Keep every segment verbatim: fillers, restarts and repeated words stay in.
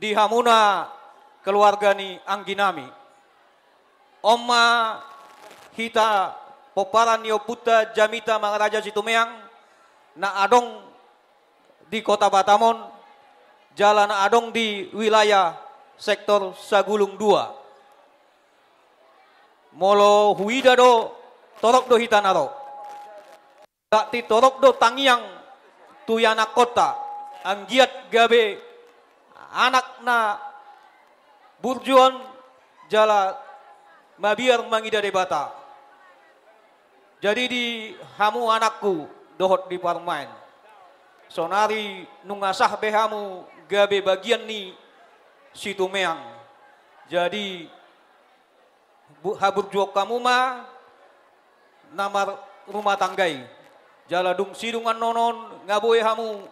Di hamuna keluarga ni angginami. On ma hita pomparan ni ompunta Jamita Mangaraja Situmeang na adong di Kota Batam on, jala na adong di wilayah sektor Sagulung dua. Molo huida do, torop do hita na ro. Berarti torop do tangiang tu ianakhonta, anggiat gabe anak na burju on jala mabiar mangida Debata. Jadi di hamu anakku dohot di parumaen, sonari nunga sah be hamu gabe bagian ni Situmeang. Jadi bu-, haburjuon hamu ma na marrumah tangga i. Jala dung sidung annon on nga boi hamu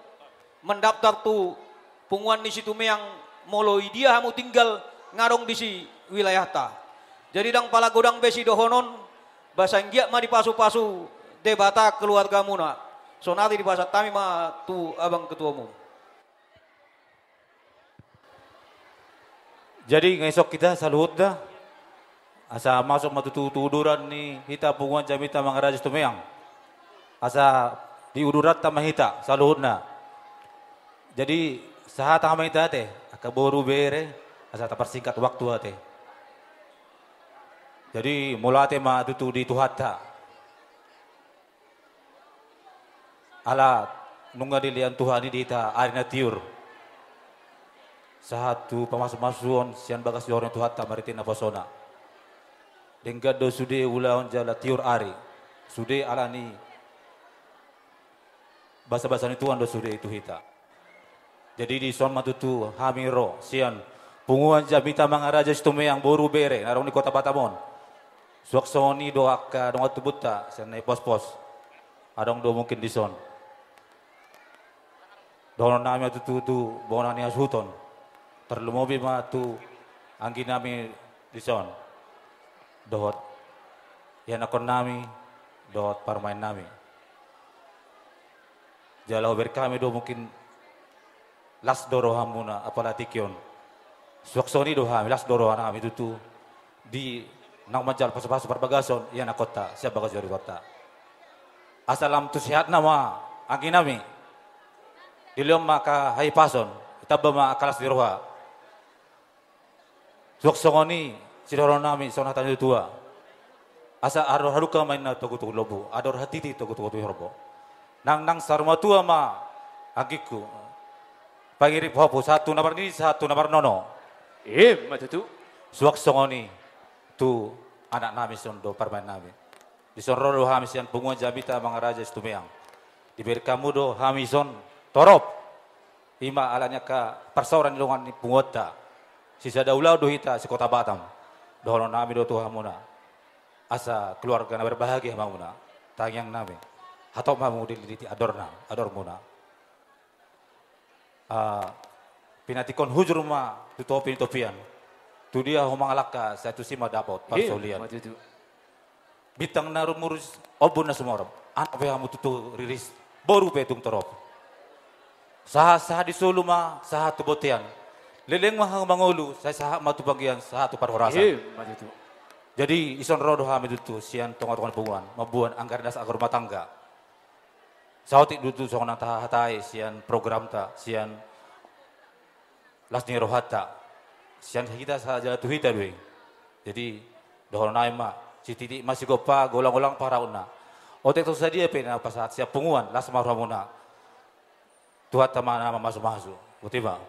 mandaftar tu punguan ni Situmeang, molo idia hamu tinggal nga adong disi wilayahta. Jadi ndang pala godang be sidohonon, ba sai anggiat ma dipasupasu Debata keluargamuna. Sonari dipasahat hami ma tu abang ketuamu. Jadi nga ison hita saluhutna, asa masuk ma tutu tu uduran ni hita punguan Jamita Mangaraja Situmeang. Asa di uduranta ma hita saluhutna. Jadi sahat hami hita ate, angka boru bere, asa taparsingkat waktu ate. Jadi mauliate ma tutu di Tuhanta. Ala nunga dilehon Tuhan i di hita ari na tiur. Sahat tu pamasumasuon sian bagas joro ni Tuhanta marhite naposona. Denggan do sude ulaon jala tiur ari. Sude ala ni basabasa ni Tuhan do sude i tu hita. Jadi dison ma tutu hami ro sian punguan Jamita Mangaraja Situmeang boru bere na adong di Kota Batam on. Suang songon i do angka dongan tubunta sian Naipospos. Adong do mungkin dison. Dohonon nami ma tutu tu bona ni hasuhuton. Tarlumobi ma tu anggi nami dison. Dohot ianakhon nami, dohot parumaen nami. Jala hubereng hami do mungkin las do rohamuna, apalagi tingki on. Suang songon i do hami, las do roha nami tutu. Di naung manjalo pasupasu parbagason ianakhonta sian bagas joro ni Tuhanta. Asa lam tu sehatna ma anggi nami. Dilehon ma angka hahipason, ditamba ma angka las ni roha. Suang songon i sidohonon nami songon hata ni natuatua. Asa andor halumpang ma inna togutogu lombu, andor hatiti togutogu horbo. Nangnang saur matua ma anggingku. Pangiring pahompu sahat tu na marnini sahat tu na marnono. Ima tutu. Suang songon i tu anak nami songon do parumaen nami. Dison ro do hami sian punguan Jamita Mangaraja Situmeang. Dibereng hamu do hami dison torop. Ima ala ni angka parsaoran ni dongan ni punguanta. Sisada ulaon do hita sekota Batam. Dohonon nami do tu hamuna. Asa keluarga na berbahagia ma hamuna. Tangiang nami. Hatop ma hamu dililiti andorna, andormuna. Ah, pinantikhon hujur ma tu topi ni topian. Tu dia ho mangalangka, sai tusi ma dapot parsaulian. Ima tutu. Bintang na rumurus, ombun na sumorop. Anak pe hamu tutu riris, boru pe tung torop. Sahat-sahat di solu ma, sahat tu bontean. Leleng ma hamu mangolu, sai sahat ma tu panggian, sahat tu parhorasan. Ima tutu. Jadi, dison ro do hami tutu, sian tongatonga ni punguan, mamboan anggaran dasar angka rumah tangga. Saotik do tutu songon na tahatai sian programta, sian las ni rohanta. Sian hita sahat jala tu hita do i. Jadi, dohonon nami ma, sititik ma sigompa, golanggolang pangarahutna. Otik tu sadia pe na pasahat sian punguan, las ma rohamuna. Tuhanta ma na mamasumasu. Botima.